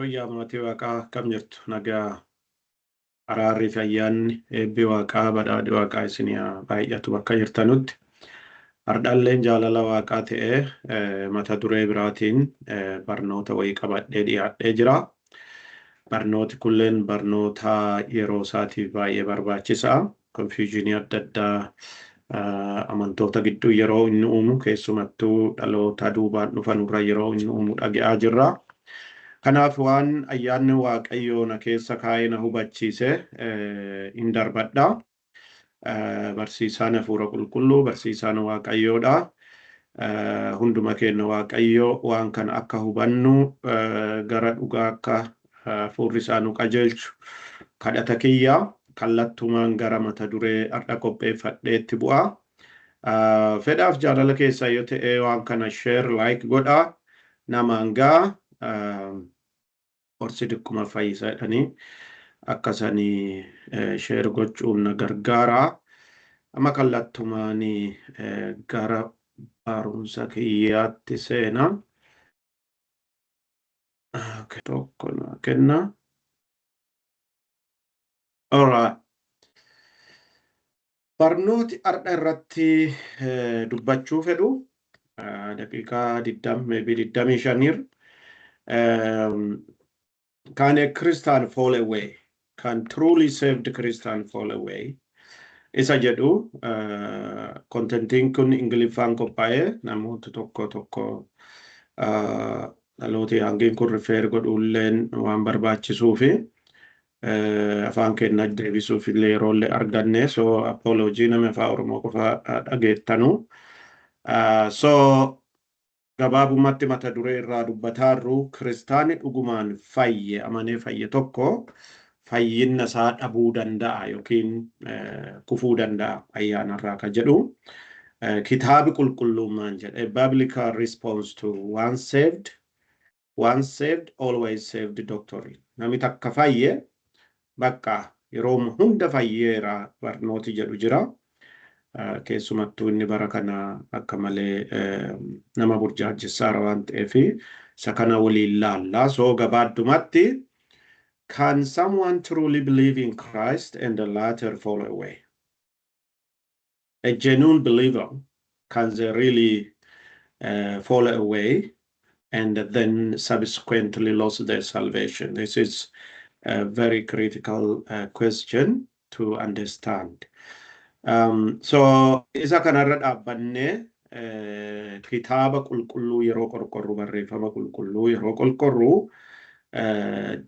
Yooyyaa maatii Waaqaa, akkam jirtu? Nagaa, araarri fi ayyaanni, eebbi Waaqaa, badhaadhi Waaqaa isinii haa baay'atu bakka jirtanutti. Hardhalleen jaalala Waaqaa ta'ee mata duree biraatiin barnoota wayii qabadhee dhiyaadhee jira. Barnooti kulleen barnoota yeroo isaatiif baay'ee barbaachisaa. Confusionii adda addaa amantoota gidduu yeroo inni uumu, keessumattuu dhaloota duubaan dhufanurra yeroo inni uumu dhaga'aa jirra. Kanaaf waan ayyaanni Waaqayyoo na keessa kaa'ee na hubachiise hin darbadha. Barsiisaan Hafuura Qulqulluu, barsiisaan Waaqayyoodha. Hunduma keenya Waaqayyo waan kana akka hubannu, gara dhugaa akka hafuurri isaa nu qajeelchu kadhata kiyya. Kallattumaan gara mata duree har'a qopheeffadheetti bu'a. Fedhaaf jaalala keessaa yoo ta'e waan kana share, like godhaa, namaan ga'a. Horsi dikkuma fayyisa jedhanii akkasanii share gochuun na gargaara. Amma kallattumaan gara barumsa kiyyaatti seena. Okay, tokko naa kenna. Alright. Barnooti har'a irratti dubbachuu fedhu daqiiqaa 20, maybe 25ir. Can a Christian fall away? Can truly saved Christian fall away? Isa jedhu. Contentiin kun Ingiliffaan qophaa'ee namoota tokko tokko dhalooti hangiin kun refer godhuulleen waan barbaachisuufi afaan keenya deebisuuf illee yeroollee arganne, so apology namni Afaan Oromoo qofa dhageettanu. So gabaabumatti mata duree irraa dubbataarru, kiristaanni dhugumaan fayye, amanee fayye tokko fayyinna isaa dhabuu danda'a yookiin kufuu danda'a ayyaanarraa ka jedhu. Kitaabi qulqullummaan jedhe, biblical response to once saved, once saved always saved doctrine. Namni takka fayye bakka yeroo hunda fayyeera barnooti jedhu jira. Keessumattuu inni bara kana akka malee nama burjaajessaara waan ta'eef isa kana waliin laalla. So gabaaddumatti, can someone truly believe in Christ and the latter fall away? A genuine believer, can they really fall away and then subsequently lose their salvation? This is a very critical question to understand. So isa kanarra dhaabbannee kitaaba qulqulluu yeroo qorqorru, barreeffama qulqulluu yeroo qorqorru,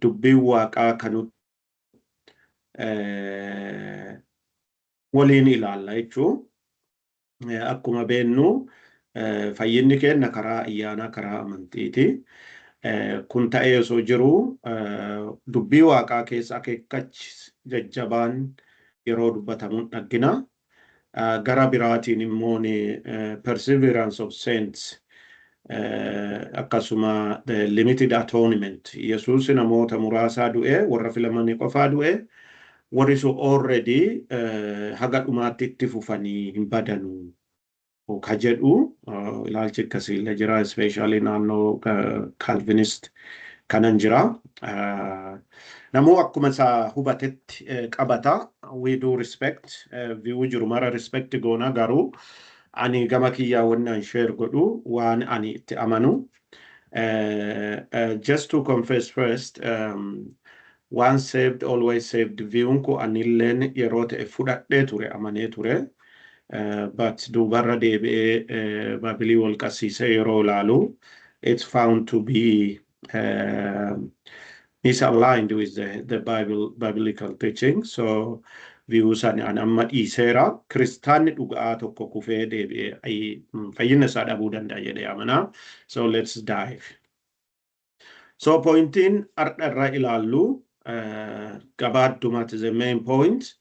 dubbiin Waaqaa kanutti waliin ilaalla jechuu. Akkuma beennu fayyinni keenya karaa ayyaanaa, karaa amantiiti. Kun ta'ee osoo jiru dubbii Waaqaa keessa akeekkachi jajjabaan yeroo dubbatamu dhaggina. Gara biraatiin immoo perseverance of saints, akkasuma the limited atonement, Yesuus namoota muraasaa du'e, warra filamanii qofaa du'e, warri sun already haga dhumaatti itti fufanii hin badanu ka jedhu ilaalchi akkasiillee jira, especially naannoo Calvinist kanan jira. Namuu akkuma isaa hubatetti qabata. We do respect view jiru mara, respect goona, garuu ani gama kiyyaa wanni an share godhu waan ani itti amanu. Just to confess first, once saved always saved viewun kun anilleen yeroo ta'e fudhadhee ture, amanee ture. But duubarra deebi'ee Bibleii wal qabsiisee yeroo ilaalu, it's found to be misaligned with the Bible, biblical teaching. So view sani an amma dhiiseera. Kiristaanni dhugaa tokko kufee deebi'ee fayyina isaa dhabuu danda'a jedhee amanaa. So let's dive. So pointiin har'a irra ilaallu gabaaddumatti, the main point,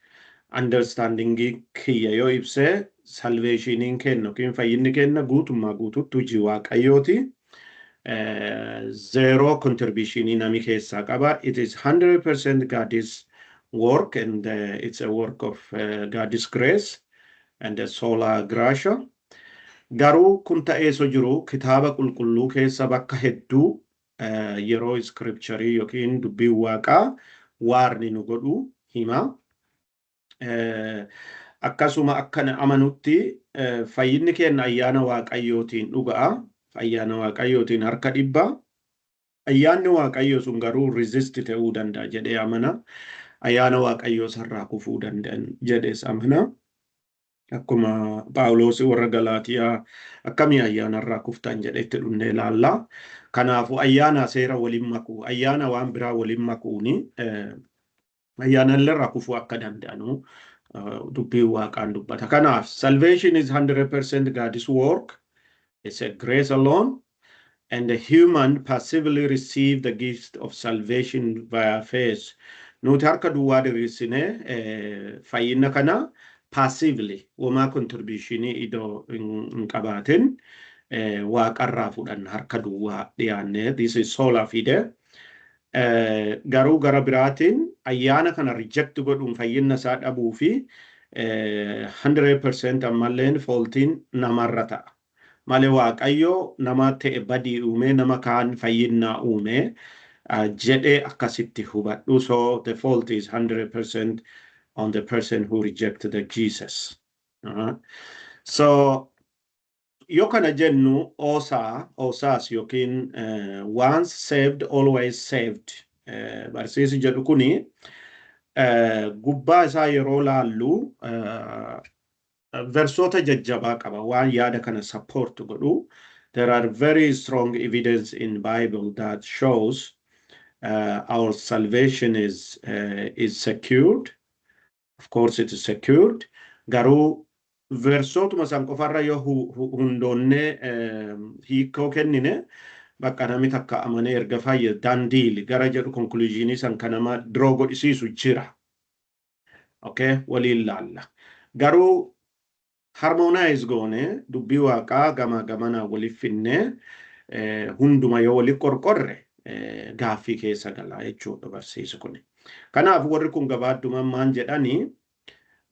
understanding kiyya yoo ibsee, salvationiin kenna yookiin fayyinni kenna guutummaa guututti hojii Waaqayyooti. Zero contribution nami keessaa qaba. It is 100% God's work and it's a work of God's grace and the sola gratia. Garuu kun ta'ee so jiru kitaaba qulqulluu keessa bakka hedduu Yeroo scripture yookiin dubbiin Waaqaa waarni nu godhu hima. Akkasuma akkana amanutti fayyinni keenya ayyaana Waaqayyootiin dhuga'a. Ayyaana Waaqayyootiin 100%. Ayyaanni Waaqayyoo sun garuu resist ta'uu danda'a jedhee amana. Ayyaana Waaqayyoo sarraa kufuu danda'an jedhees amana. Akkuma Phaawulos warra Galaatiyaa akkamii ayyaanarraa kuftan jedhetti dhufnee ilaalla. Kanaafuu ayyaana seera waliin makuu, ayyaana waan biraa waliin makuuni ayyaanallee kufuu akka danda'anu dubbiin Waaqaan dubbata. Kanaaf salvation is 100% God's work. It's a grace alone. And the human passively receive the gift of salvation via faith. Nuti harka duwwaa diriirsinee fayyina kana passively, womaa contributionii idoo hin qabaatin, Waaqarraa fudhanna harka duwwaa dhiyaannee. This is sola fide. Garuu gara biraatiin ayyaana kana reject godhuun fayyina isaa dhabuu fi 100% ammalleen faultiin namarra ta'a. Malee Waaqayyo nama ta'e badii uumee nama kaan fayyinaa uumee jedhee akkasitti hubadhu. So the fault is 100% on the person who rejected the Jesus. So yoo kana jennu, OSA, OSAS yookiin once saved always saved barsiisi jedhu kuni gubbaa isaa yeroo laallu versoota jajjabaa qaba waan yaada kana support godhu. There are very strong evidence in Bible that shows our salvation is secured. Of course it is secured. Garuu versootuma san qofarra yoo hundoonnee hiikoo kennine, bakka namni takka amanee erga fayye done deal gara jedhu conclusionii san kan nama draw godhisiisu jira. Okay, waliin laalla. Garuu harmonize goone dubbii Waaqaa gama gamanaa waliif finnee hunduma yoo waliif qorqorre gaaffii keessa gala jechuudha barsiisi kun. Kanaaf warri kun gabaaddumaan maan jedhanii,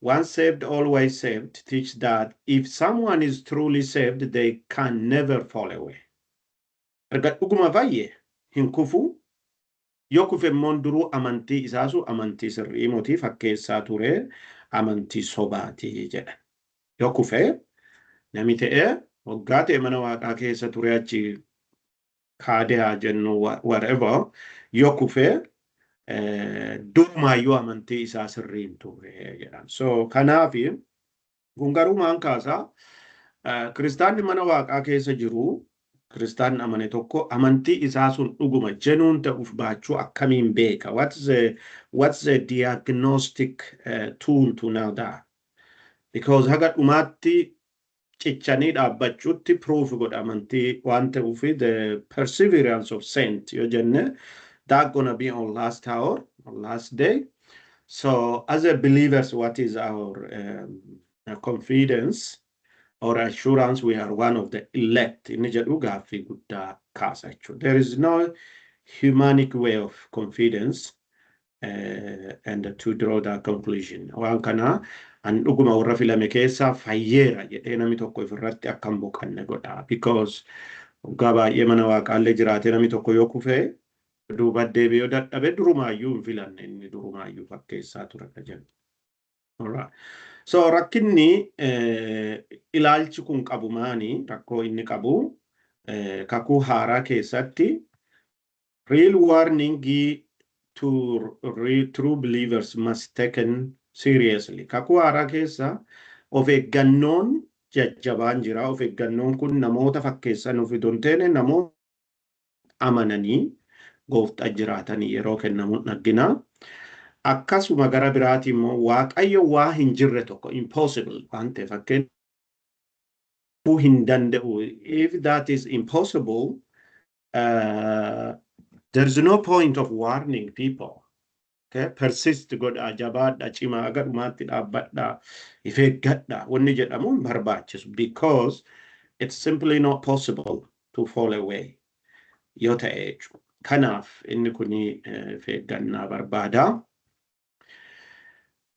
once saved always saved teach that if someone is truly saved, they can never fall away. Erga dhuguma fayye hin kufu. Yoo kufe immoo duruu amantii isaasu amantii sirrii mootii fakkeessaa ture, amantii sobaatii jedha. Yoo kufe nami ta'e waggaa ta'e mana Waaqaa keessa ture, achi kaadee haa jennu, whatever, yoo kufe durumaayyuu amantii isaa sirrii hin turre jedhan. So kanaafi kun garuu maan kaasaa, kiristaanni mana Waaqaa keessa jiru, kiristaanni amane tokko amantii isaa sun dhuguma genuine ta'uuf baachuu akkamiin beeka? What's the diagnostic tool to know that? Because haga dhumaatti cichanii dhaabbachuutti proof godha amantii waan ta'uuf, the perseverance of saint yoo jenne, that gonna be on last hour, on last day. So as a believers, what is our confidence or assurance we are one of the elect inni jedhu gaaffii guddaa kaasa jechuudha. There is no humanic way of confidence and to draw that conclusion. Waan kana an dhuguma warra filame keessaa fayyeera jedhee namni tokko ifirratti akka hin boqanne godha. Because waggaa baay'ee mana Waaqaallee jiraatee namni tokko yoo kufee duuba deebi'ee yoo dadhabe, durumaayyuu hin filanne, inni durumaayyuu fakkeessaa ture ka jennu. Alright. So rakkinni ilaalchi kun qabu maani? Rakkoo inni qabu, Kakuu Haaraa keessatti real warning to true believers must taken seriously. Kakuu Haaraa keessa of eeggannoon jajjabaan jira. Of eeggannoon kun namoota fakkeessan of hin taane, namoota amananii Gooftaa jiraatanii yeroo kennamuun argina. Akkasuma gara biraatiin immoo Waaqayyo waa hin jirre tokko, impossible waan ta'e, fakkeenya hin danda'u. If that is impossible, there is no point of warning people. Okay? Persist godhaa, jabaadha, cimaa, aga dhumaatti dhaabbadhaa, if eeggadhaa wanni jedhamu hin barbaachisu because it's simply not possible to fall away yoo ta'e jechuudha. Kanaaf inni kuni if eeggannaa barbaada.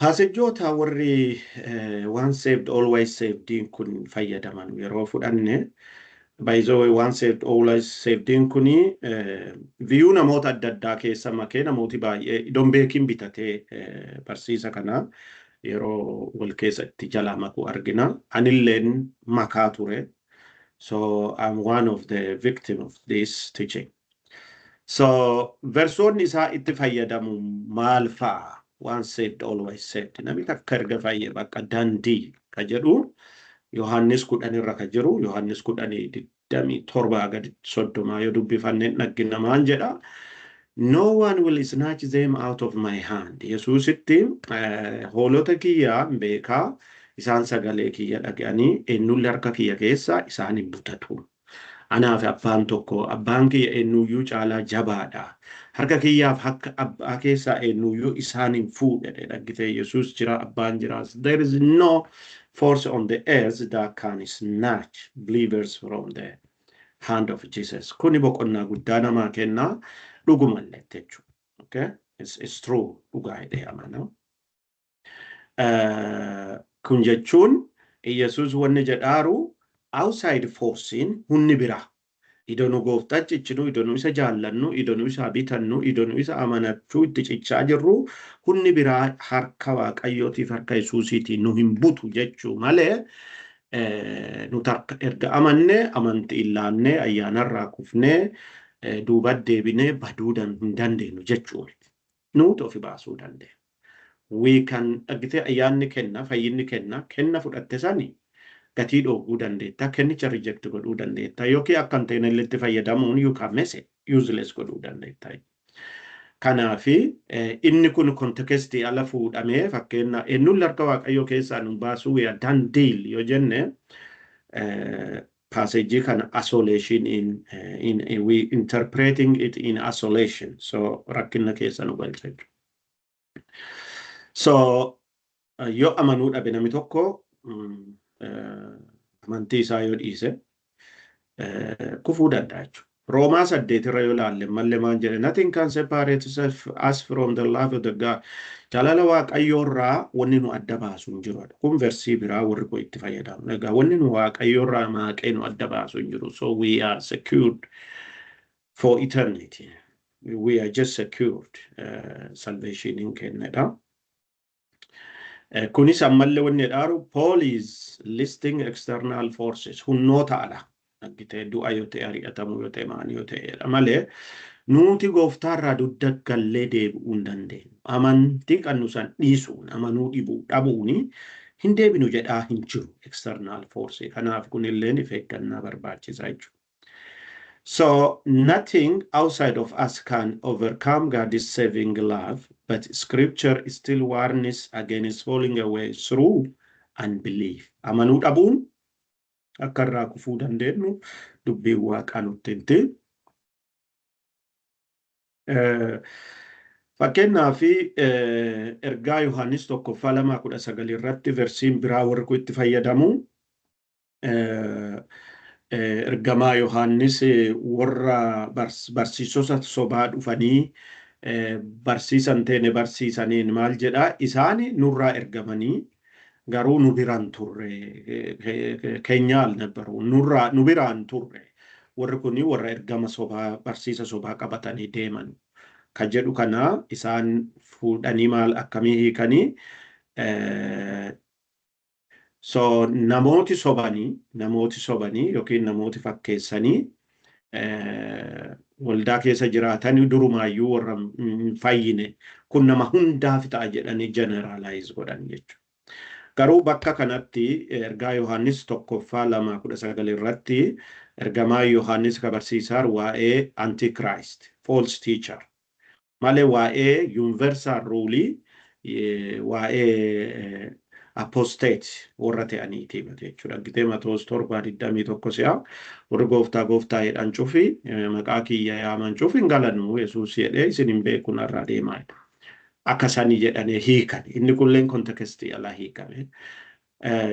Passageoota warri once saved always saved kun fayyadaman yeroo fudhanne, By the way, once saved always savediin kuni view namoota adda addaa keessa makee, namooti baay'ee iddoon beekin bitatee barsiisa kana yeroo wal keessa itti jalaa makuu argina. Anilleen makaa ture. So I'm one of the victim of this teaching. So versoonni isaa itti fayyadamu maal fa'a? Once saved always saved. Namni takka erga fayye bakka dandii ka jedhu Yohaannis 10 irra ka jiru, Yohaannis 10:27 gadi 30 yoo dubbifanneen dhaggina, maal jedha? "No one will snatch them out of my hand." Yesuusitti hoolota kiyyaa beekaa, isaan sagalee kiyya dhaga'anii, eenyullee harka kiyya keessa isaan hin butatu. Anaaf abbaan tokko, abbaan kiyya eenyuyyuu caalaa jabaadha. Harka kiyyaaf harka abbaa keessaa eenyuyyuu isaan hin fuudhe. Dhaggitee, Yesuus jira, abbaan jira. There is no force on the earth that can snatch believers from the hand of Jesus. Kuni boqonnaa guddaa namaa kennaa, dhugumallee jechuudha. Okay? It's true, dhugaa jedhee amana. Kun jechuun Yesuus wanni jedhaaru outside forcein, humni biraa, idoo nu gooftaa cichinu, idoo nu isa jaallannu, idoo nu isa bitannu, idoo nu isa amanachuu itti cichaa jirru, humni biraa harka Waaqayyootiif harka Yesuusiitiin nu hin butu jechuu malee, nu erga amanne amantii illaannee ayyaanarraa kufnee duuba deebinee baduu hin dandeenyu jechuu miti. Nuti ofi baasuu dandeenya. We can, dhagitee, ayyaanni kenna, fayyinni kenna, kenna fudhatte sani gatii dhooguu dandeetta, kennicha reject godhuu dandeetta, yookiin akka hin ta'in itti fayyadamuun you can mess it, useless godhuu dandeetta. Kanaafi inni kun contextii ala fuudhamee, fakkeenya eenyuun harka Waaqayyoo keessaa nu baasuu, we are done deal yoo jenne, passage kana isolation in we interpreting it in isolation, so rakkina keessa nu galcha jechuudha. So yoo amanuu dhabe namni tokko, amantii isaa yoo dhiise, kufuu danda'a jechuudha. Roomaa 8 irra yoo ilaalle mallee maal jedhe? "Nothing can separate us from the love of the God." Jaalala Waaqayyoo irraa wanni nu adda baasu hin jiru. Kun versii biraa warri kun itti fayyadamu. Egaa wanni nu Waaqayyoo irraa maaqee nu adda baasu hin jiru. So we are secured for eternity. We are just secured. Salvation hin kennedha. Kunis ammallee wanni jedhaaru, Paul is listing external forces, humnoota ala. Argitee, du'a yoo ta'e, ari'atamuu yoo ta'e, maal yoo ta'edha malee, nuti gooftaarraa dugda gallee deebi'uu hin dandeenyu. Amantii qabnu san dhiisuun, amanuu dhibuu dhabuuni hin deebinu jedhaa hin jiru external force. Kanaaf kunillee of eeggannaa barbaachisaa jechuudha. So nothing outside of us can overcome God's saving love, but scripture still warns against falling away through unbelief. Amanuu dhabuun akka irraa kufuu dandeenyu dubbiin Waaqaa nutti himti. Fakkeenyaaf ergaa Yohaannis 1ffaa 2:19 irratti versiin biraa warri kun itti fayyadamu, ergamaa Yohaannis warra barsiisota sobaa dhufanii barsiisan teene barsiisaniin maal jedhaa? Isaan nurraa ergamanii garuu nu biraan turre, keenya alነበሩ, nurraa nu biraan turre, warri kuni warra ergama sobaa, barsiisa sobaa qabatanii deeman ka jedhu kana isaan fuudhanii maal akkamii hiikanii? So namooti sobanii yookiin namooti fakkeessanii waldaa keessa jiraatan durumaayyuu warra hin fayyine, kun nama hundaaf ta'a jedhanii generalize godhan jechuudha. Garuu bakka kanatti ergaa Yohaannis 1ffaa 2:19 irratti ergamaa Yohaannis ka barsiisaa waa'ee antichrist, false teacher malee, waa'ee universal rule, waa'ee apostate warra ta'aniiti jechuudha. Gitee Matoos 7:21 si'a warri gooftaa gooftaa jedhan cufi, maqaa kiyya yaaman cufi hin galanuu Yesuus jedhee, isin hin beeku, narraa deemaa jedha. Akka sanii jedhanii hiikan. Inni kunilleen contextii alaa hiikame.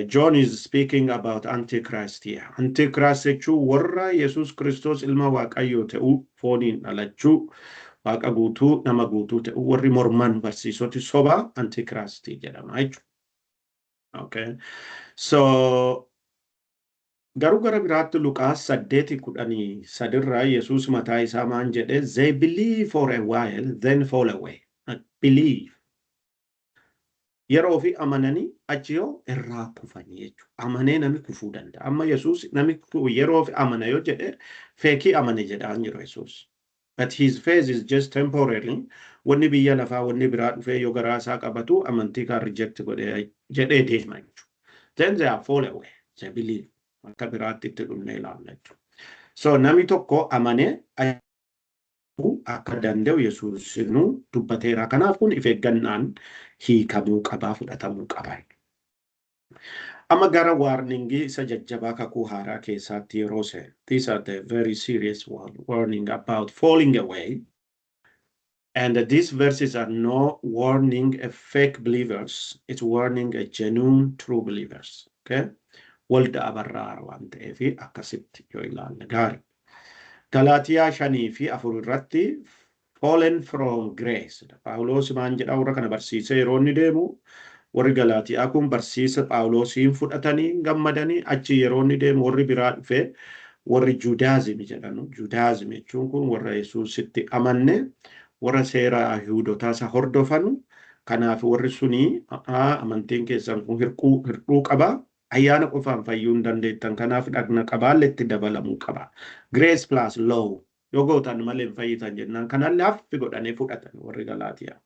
John is speaking about Antichrist here. Antichrist jechuun warra Yesuus Kiristoos ilma Waaqayyoo ta'uu, fooniin dhalachuu, Waaqa guutuu nama guutuu ta'uu warri morman, barsiisoti sobaa Antichrist jedhama jechuudha. Okay. So Garuu gara biraatti Luqaas 8:13rraa Yesuus mataa isaa maan jedhe? "They believe for a while, then fall away." Believe. Yeroo fi amananii achi yoo irraa kufanii jechuudha. Amanee nami kufuu danda'a. Amma Yesuus nami yeroo fi amana yoo jedhe, fake amane jedhaan jiru Yesuus. But his faith is just temporary. Wanni biyya lafaa, wanni biraa dhufee yoo garaa isaa qabatu, amantii kan reject godhee jedhee deema jechuudha. Then they are fall away. They believe. Akka biraatti itti dhumnee ilaalla jechuudha. So namni tokko amanee akka danda'u Yesuus nu dubbateera. Kanaaf kun if eeggannaan hiikamuu qabaa, fudhatamuu qaba. Amma gara warningii isa jajjabaa Kakuu Haaraa keessaatti yeroo seenu. These are the very serious one, warning about falling away. And these verses are no warning a fake believers, it's warning a genuine true believers. Okay? Walda abarraa waan ta'eef akkasitti yoo ilaalle gaarii. Galaatiyaa 5:4 irratti fallen from grace. Phaawulos maan jedha? Warra kana barsiisee yeroo inni deemu, warri Galaatiyaa kun barsiisa Phaawulosiin fudhatanii gammadanii, achi yeroo inni deemu warri biraa dhufee, warri Judaism jedhanu. Judaism jechuun kun warra Yesuusitti amanne, warra seera Yihuudotaa isa hordofanu. Kanaaf warri sunii, "Amantiin keessan kun hir'uu qaba. Ayyaana qofaan fayyuu hin dandeettan. Kanaaf dhagna qabaalle itti dabalamuu qaba. Grace plus law yoo gootan malee hin fayyitan," jennaan kanallee haffi godhanii fudhatan warri Galaatiyaa.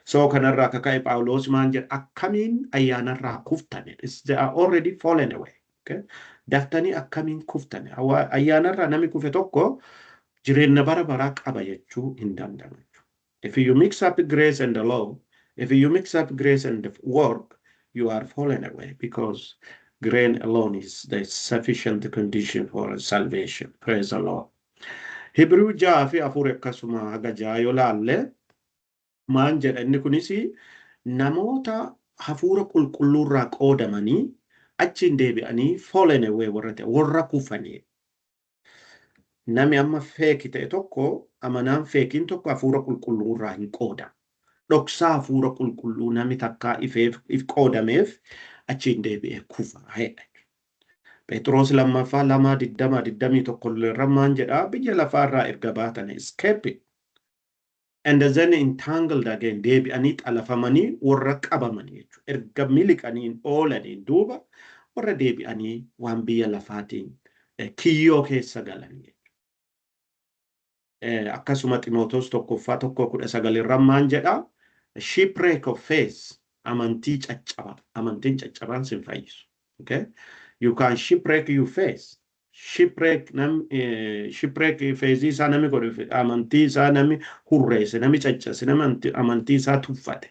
So kanarraa akka ka'e Phaawulos maan jedha? "Akkamiin ayyaanarraa kuftane?" They are already fallen away. Okay? Daftanii akkamiin kuftane? Ayyaanarraa namni kufe tokko jireenya bara baraa qaba jechuu hin danda'amu. If you mix up grace and the law, if you mix up grace and the work, you are fallen away, because grace alone is the sufficient condition for salvation. Praise the Lord. Hibruu 6:4 akkasuma haga 6 yoo laalle maan jedha? Inni kunis namoota hafuura qulqulluurraa qoodamanii achiin deebi'anii fallen away warra ta'e, warra kufanii. Nami amma fake ta'e tokko, amanaan fakeiin tokko hafuura qulqulluurraa hin qoodamu. Dhoksaa hafuura qulqulluu nami takkaa ifeef if qoodameef achiin deebi'ee kufa. Phexros lammaffaa 2:20-21 irra maan jedhaa? Biyya lafaarraa erga baatan, escape, and then entangled again, deebi'anii xalafamanii warra qabamanii jechuudha. Erga miliqanii oolaniin duuba warra deebi'anii waan biyya lafaatiin kiyyoo keessa galanii. Akkasuma Ximootos tokkoffaa 1:19 irra maan jedhaa? Shipwreck of faith, amantii caccaba. Amantiin caccabaan sin fayyisu. Okay? You can shipwreck your faith. Shipwreck nam shipwreck faith isaa nami godhe, amantii isaa nami hurreesse, nami caccase, nami amantii isaa tuffate.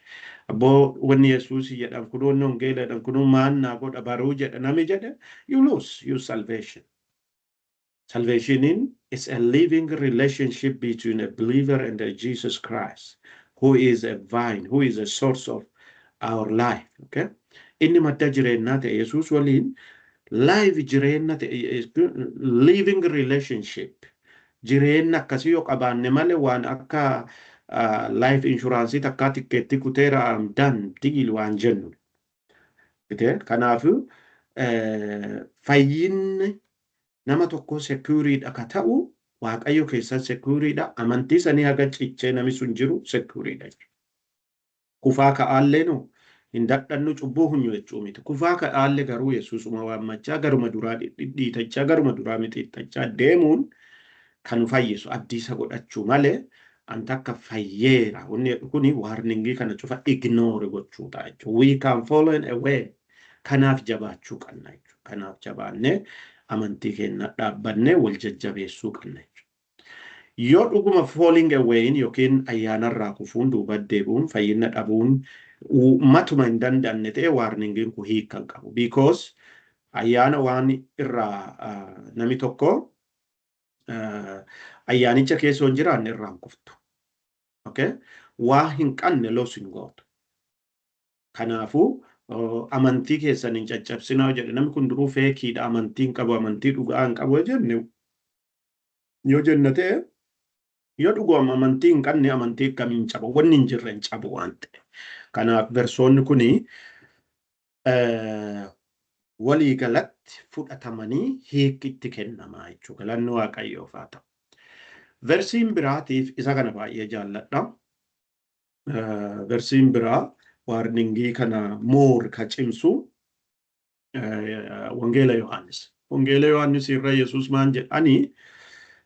Abboo, wanni Yesuus jedhan kun, wanni wangeela jedhan kun maan naa godha baruu jedha nami jedhe, you lose your salvation. Salvation is a living relationship between a believer and a Jesus Christ, who is a vine, who is a source of our life. Okay? Inni madda jireenyaa ta'e Yesuus waliin live jireenya ta'e, living relationship. Jireenya akkasii yoo qabaanne malee, waan akka life insurance takkaa tikkeetti kuteera, I'm done deal waan jennu. Kanaafuu fayyinni nama tokko secureiidha ka ta'u Waaqayyo keessa secureiidha. Amantii sanii haga cichee namni sun jiru secureiidha. Kufaa ka'aallee nu hin dadhannu, cubbuu hunyu jechuu miti. Kufaa ka'aallee garuu Yesuusuma waammachaa, garuma duraa dhidhiitachaa, garuma duraa mixiixxachaa deemuun kan fayyisu abdiisa godhachuu malee, anta akka fayyeera. Wanni jedhu kuni warningii kana cufa ignore gochuu ta'a jechuudha. We can fall away. Kanaaf jabaachuu qabna jechuudha. Kanaaf jabaannee amantii keenya dhaabbannee wal jajjabeessuu qabna jechuudha. Yoo dhuguma falling away yookiin ayyaanarraa kufuun, duuba deebi'uun, fayyina dhabuun matuma hin danda'amne ta'e, warningiin kun hiika hin qabu. Because ayyaana waan irraa nami tokko ayyaanicha keessa hin jiraanne irraan kuftu. Okay? Waa hin qabne los hin gootu. Kanaafuu amantii keessan hin caccabsinaa jedhe. Namni kun duruu fakeiidha, amantii hin qabu, amantii dhugaa hin qabu jenne yoo jenne ta'e, yoo dhuguma amantii hin qabne, amantii akkamiin cabu? Wanni hin jirre hin cabu waan ta'e. Kanaaf versoonni kuni Walii galatti fudhatamanii hiikki itti kennamaa jechuudha. Galanni Waaqayyoof haa ta'u. Versiin biraatiif isa kana baay'ee jaalladha. Versiin biraa warningii kana more ka cimsu Wangeela Yohaannis. Wangeela Yohaannis irra Yesuus maan jedha?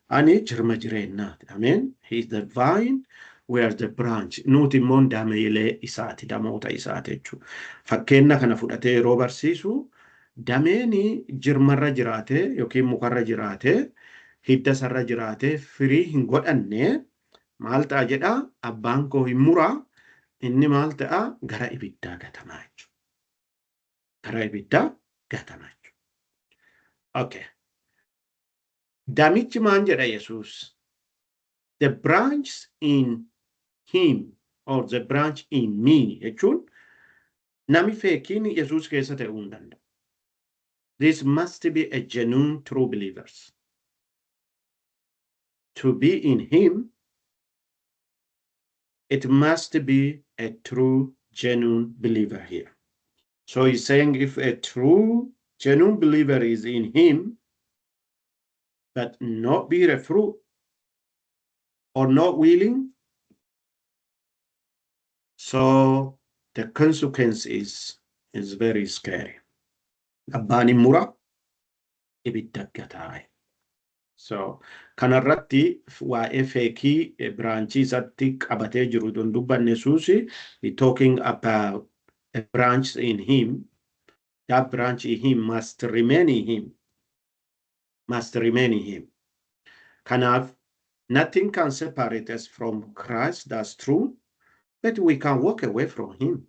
Ani jirma jireenyaati. Ameen. He is the vine, we are the branch. Nuti immoo dameelee isaati, damoota isaati jechuudha. Fakkeenna kana fudhatee yeroo barsiisu, dameeni jirmarra jiraate yookiin mukarra jiraate, hidda isarra jiraate, firii hin godhanne maal ta'a jedha? Abbaan koo hin muraa, inni maal ta'a? Gara ibiddaa gatamaa jechuudha. Gara ibiddaa gatamaa jechuudha. Okay. Damichi maan jedha Yesuus? The branch in him or the branch in me jechuun nami fakeiin Yesuus keessa ta'uu hin danda'u. This must be a genuine true believers. To be in him, it must be a true, genuine believer here. So he's saying if a true, genuine believer is in him, but not bear a fruit or not willing, so the consequence is very scary. Abbaan hin mura, ibidda gataa. So kanarratti waa'ee fake branchii isatti qabatee jiru don dubbanne. Yesuus he talking about a branch in him. That branch in him must remain in him. Must remain in him. Kanaaf nothing can separate us from Christ, that's true, but we can walk away from him.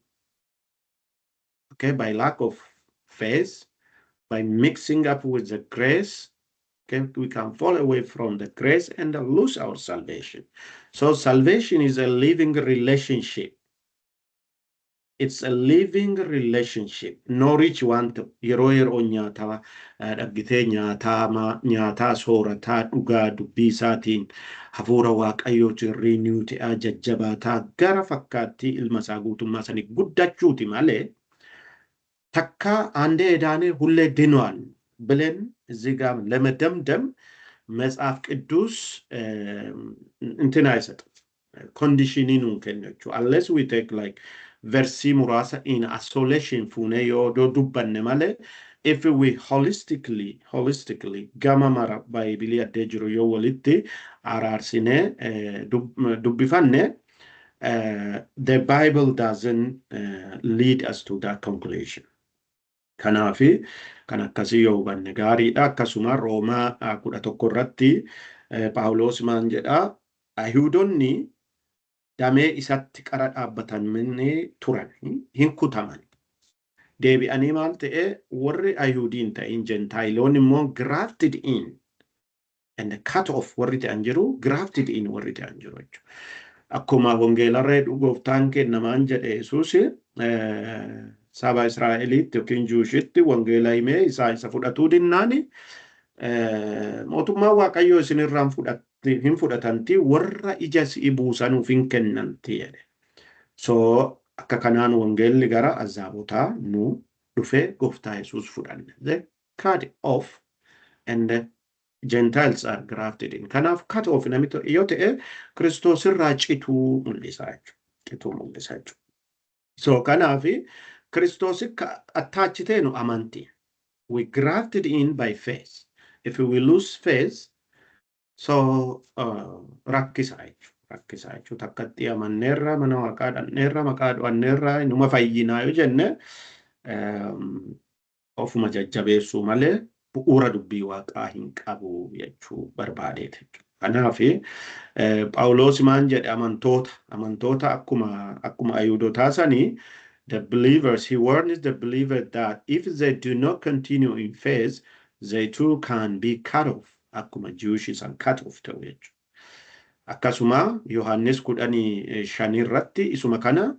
Okay, by lack of faith, by mixing up with the grace, okay, we can fall away from the grace and lose our salvation. So salvation is a living relationship. It's a living relationship. Nourish waan ta'u yeroo yeroo nyaataa dhaggitee nyaataa nyaataa soorataa dhugaa dubbii isaatiin hafuura Waaqayyootiin renew ta'aa jajjabaataa gara fakkaattii ilma isaa guutummaa sanii guddachuuti malee takka አንዴ የዳነ ሁሌ ድኗል ብለን እዚህ ጋር ለመደምደም መጽሐፍ ቅዱስ እንትን አይሰጥም። Conditionii nuun kennu jechuudha. Unless we take like versii muraasa in isolation fuunee yoo dubbanne malee, if we holistically gama mara Baaybilii addee jiru yoo walitti araarsinee dubbifanne, the Bible doesn't lead us to that conclusion. Kanaafi kan akkasii yoo hubanne gaariidha. Akkasuma Roomaa 11 irratti Paawuloos maan jedhaa? Ayhuudonni damee isatti qara dhaabbatan turan hin kutaman. Deebi'anii maal ta'e? Warri Ayhuudii hin ta'in, Gentileoonni immoo grafted in and cut off warri ta'an jiru, grafted in warri ta'an jiru jechuudha. Akkuma wangeelarra gooftaan kennamaan jedhe Yesuus saba Israa'eliitti yookiin Jewishitti wangeela himee isaa isa fudhatuu dinnaani, mootummaan Waaqayyoo isinirraan hin fudhatanti, warra ija si'i buusanuuf hin kennanti jedhe. So akka kanaan wangeelli gara azaabotaa nu dhufee gooftaa Yesuus fudhanne. The cut off and the Gentiles are grafted in. Kanaaf cut off namni yoo ta'e Kiristoos irraa cituu mul'isa jechuudha. Cituu mul'isa jechuudha. So kanaaf Kiristoos attach teenu amantii. We grafted in by faith. If we lose faith, so rakkisa jechuudha. Rakkisa jechuudha. Takkatti amanneerra, mana Waaqaa dhanneerra, maqaa dhu'anneerra, inuma fayyinaa yoo jenne ofuma jajjabeessuu malee bu'uura dubbii Waaqaa hin qabu jechuu barbaadeeti jechuudha. Kanaaf Phaawulos maan jedhe? Amantoota akkuma Ayhuudotaa sanii, the believers, he warns the believer that if they do not continue in faith, they too can be cut off, akkuma Jewish isaan cut off ta'u jechuudha. Akkasuma Yohaannis 15 irratti isuma kana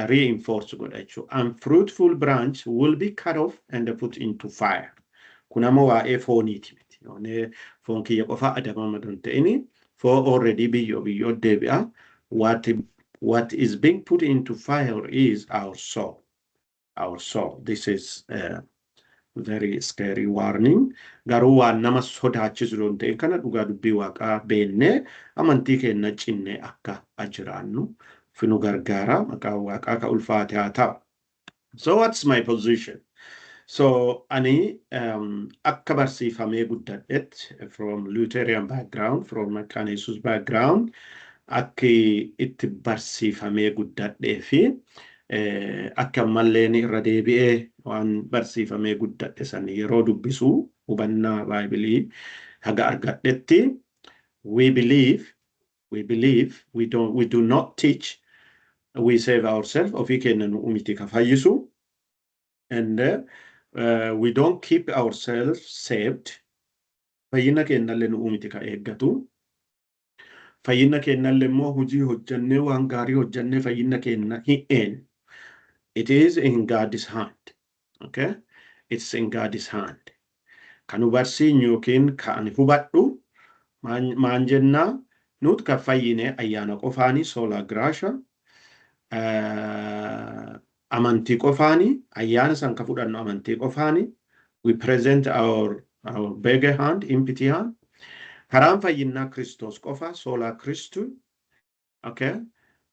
reinforce godha jechuudha. Unfruitful branch will be cut off and put into fire. Kun ammoo waa'ee fooniiti miti. Foon kiyya qofa adabama don ta'ini foon already biyyoo biyyoo deebi'a. What is being put into fire is our soul. Our soul. This is Very scary warning. Garuu waan nama sodaachisu yoo ta'e kana dhugaa dubbii Waaqaa beennee amantii keenya cinnee akka jiraannu fi nu gargaara. Maqaan Waaqaa ka ulfaate haa ta'u. So what's my position? So ani akka barsiifamee guddadhetti, from Lutheran background, from Mekane Yesus background, akki itti barsiifamee guddadhee fi akka ammallee irra deebi'ee waan barsiifamee guddadhe san yeroo dubbisu, hubannaa Baaybilii haga argadhetti, we believe we don't, we do not teach we save ourselves. Ofii keenya nu miti ka fayyisu, and we don't keep ourselves saved. Fayyina keenyallee nu miti ka eeggatu. Fayyina keenyallee immoo hojii hojjannee, waan gaarii hojjannee fayyina keenya hin eenu. It is in God's hand. Okay, it's in God's hand. Kan nu barsiinyu yookiin kan ani hubadhu maan jennaa? Nuti kan fayyine ayyaana qofaanii, sola gratia, amantii qofaanii, ayyaana san ka fudhannu amantii qofaanii. We present our beggar hand, empty hand. Karaan fayyinaa Kiristoos qofa, sola Christo. Okay,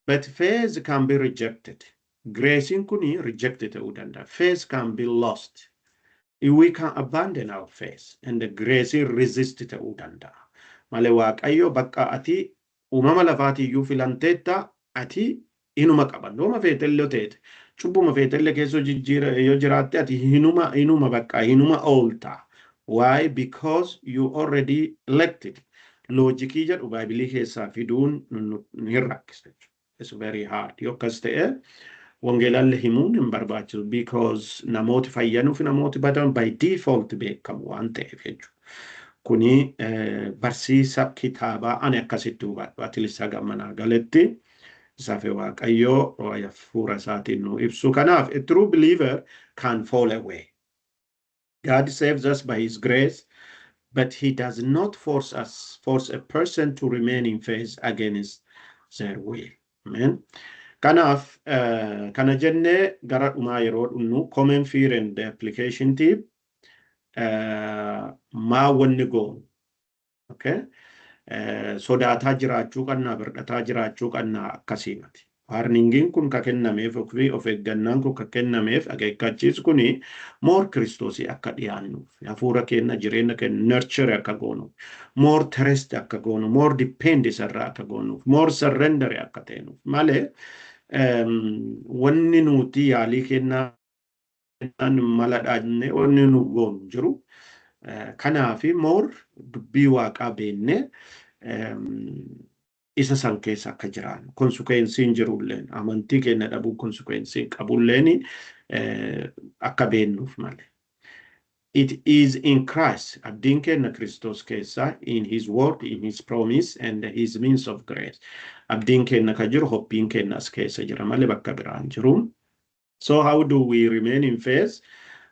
but faith can be rejected. Gracein kuni rejected ta'uu danda'a. Faith can be lost. We can abandon our faith and the grace resist ta'uu danda'a malee Waaqayyo bakka ati uumama lafaatiiyyuu filanteetta, ati inuma qaban. Yooma feetellee teete, cubbuma feetellee keessa jijjiira yoo jiraatte, ati hinuma bakka hinuma oolta. Why? Because you already elected. Loojikii jedhu Baaybilii keessaa fiduun hin rakkisa. It's very hard. Yoo akkas ta'e wangeelallee himuun hin barbaachisu, because namooti fayyanuu fi namooti badan by default beekamu waan ta'eef jechuudha. Kuni barsiisa kitaabaa ani akkasitti hubadhu, atilis haga galetti safe Waaqayyoo hafuura isaatiin nu ibsu. Kanaaf a true believer can fall away. God saves us by his grace, but he does not force a person to remain in faith against their will. Amen. Kanaaf kana jennee gara dhumaa yeroo dhumnu, common fear and the application tip, maa wanni goonu? Okay? Sodaataa jiraachuu qabnaa, birdhataa jiraachuu qabnaa? Akkasii miti. Warningiin kun ka kennameef fi of eeggannaan kun ka kennameef, akeekkachiis kuni, more Kiristoosii akka dhiyaannuuf, hafuura keenya, jireenya keenya nurture akka goonuuf, more trust akka goonu, more depend isarraa akka goonuuf, more surrender akka teenuuf malee wanni nuti yaalii kennaa mala dhaabne wanni nu goonu jiru. Kanaafi more dubbii Waaqaa beennee isa san keessa akka jiraannu, consequenceiin jirulleen, amantii keenya dhabuu consequenceiin qabulleen akka beennuuf malee. It is in Christ. Abdiin keenya Kiristoos keessa, in his word, in his promise and his means of grace. Abdiin keenya ka jiru, hoppiin keenya as keessa jira malee bakka biraan jiru. So how do we remain in faith?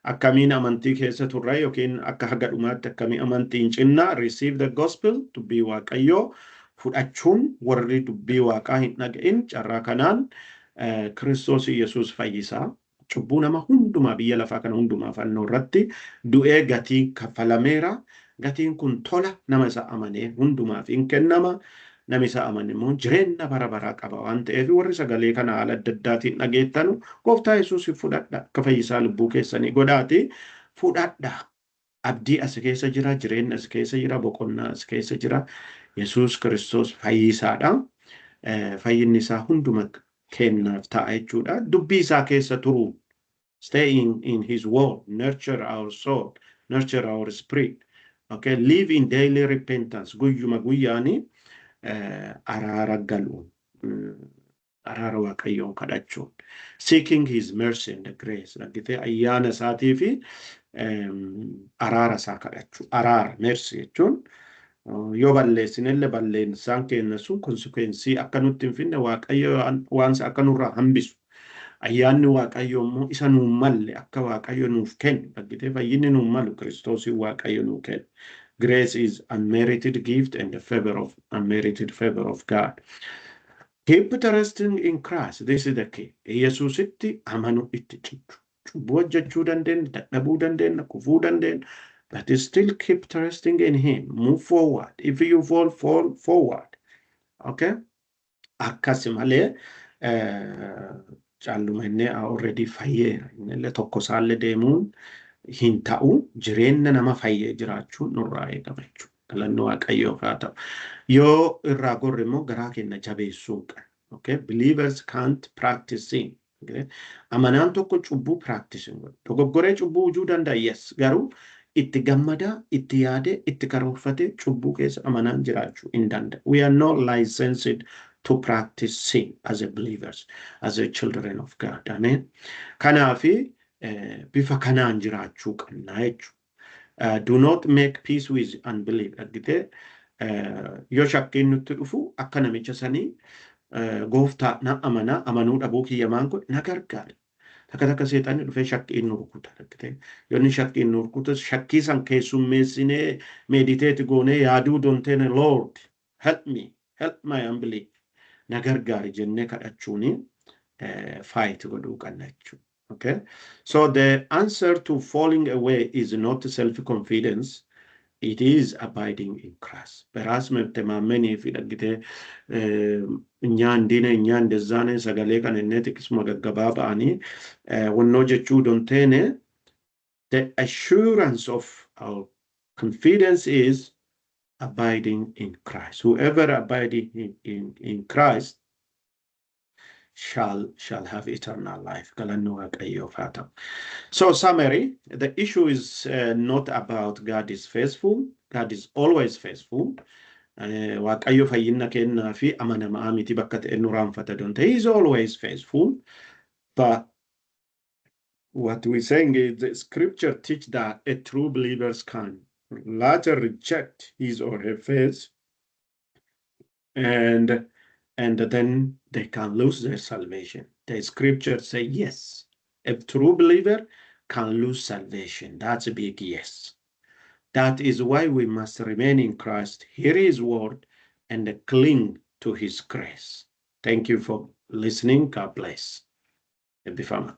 Akkamiin amantii keessa turra yookiin akka haga dhumaatti akkamii amantiin cinnaa? Receive the gospel, dubbii Waaqayyoo fudhachuun. Warri dubbii Waaqaa hin dhaga'in carraa kanaan, Kiristoos Yesuus fayyisaa. Cubbuu nama hundumaa, biyya lafaa kana hundumaa fannoo irratti du'ee gatii kaffalameera. Gatiin kun tola nama isa amanee hundumaaf hin kennama. Namni isa amane immoo jireenya bara baraa qaba waan ta'eef, warri sagalee kana haala adda addaatiin dhageettanu, Gooftaa Yesuus fudhadha. Akka fayyisaa lubbuu keessanii godhaati fudhadha. Abdii as keessa jira, jireenya as keessa jira, boqonnaa as keessa jira. Yesuus Kiristoos fayyisaadha. Fayyinni isaa hunduma kennaaf ta'a jechuudha. Dubbii isaa keessa turuu. Stay in his word, nurture our soul, nurture our spirit. Okay, live in daily repentance. Guyyuma guyyaanii araara galuun, araara Waaqayyoon kadhachuun, seeking his mercy and the grace. Argitee, ayyaana isaatii fi araara isaa kadhachuu. Araara, mercy jechuun, yoo balleessinellee balleessaan keenya sun consequence akka nutti hin finne, Waaqayyo waan akka nurraa hambisu. Ayyaanni Waaqayyo immoo isa nuun malle akka Waaqayyo nuuf kennu. Argitee, fayyinni nuun malu Kiristoosiin Waaqayyo nuu kennu. Grace is unmerited gift and the favor of unmerited favor of God. Keep trusting in Christ. This is the key. Yesuusitti amanuu, itti cichu. Cubbuu hojjechuu dandeenya, dadhabuu dandeenya, kufuu dandeenya. But still keep trusting in him. Move forward. If you fall, fall forward. Okay? Akkasi malee calluma inni already fayyeera. Inni tokko isaallee deemuun hin ta'u, jireenya nama fayyee jiraachuun nurraa eegama jechuudha. Galanni Waaqayyoof haa ta'u. Yoo irraa gorre immoo garaa keenya jabeessuu qabna. Okay? Believers can't practice sin. Okay? Amanaan tokko cubbuu practice hin godhu. Dogoggoree cubbuu hojuu danda'a, yes. Garuu itti gammadaa, itti yaadee, itti karoorfatee cubbuu keessa amanaan jiraachuu hin danda'u. We are not licensed to practice sin as a believers, as a children of God. Amen. Kanaafi bifa kanaan jiraachuu qabna jechuudha. Do not make peace with unbelief. Argitee, yoo shakkiin nutti dhufu akka namicha sanii gooftaa na amanaa, amanuu dhabuu kiyyamaan kun na gargaara. Takka takka seexanni dhufee shakkiin nu rukuta. Argitee, yoo inni shakkiin nu rukuta, shakkii san keessummeessinee meditate goonee yaaduu donteene, "Lord, help me, help my unbelief, na gargaari" jennee kadhachuuni fight godhuu qabna jechuudha. Okay? So the answer to falling away is not self-confidence, it is abiding in Christ. በራስ መተማመን fi dhaggitee እኛ እንዲህ ነን እኛ እንደዛ ነን sagalee kana inni xiqqisuma gaggabaaba'anii wannoo jechuu donteene, the assurance of our confidence is abiding in Christ. Whoever abiding in Christ shall have eternal life. Galanni Waaqayyoof haa ta'u. So summary, the issue is not about God is faithful. God is always faithful. Waaqayyo fayyina kennaa fi amanamaa miti bakka ta'e nu raanfata don't. He is always faithful. But what we're saying is the scripture teach that a true believers can later reject his or her faith and then they can lose their salvation. The scripture say yes, a true believer can lose salvation. That's a big yes. That is why we must remain in Christ, hear his word, and cling to his grace. Thank you for listening. God bless. Eebbifama.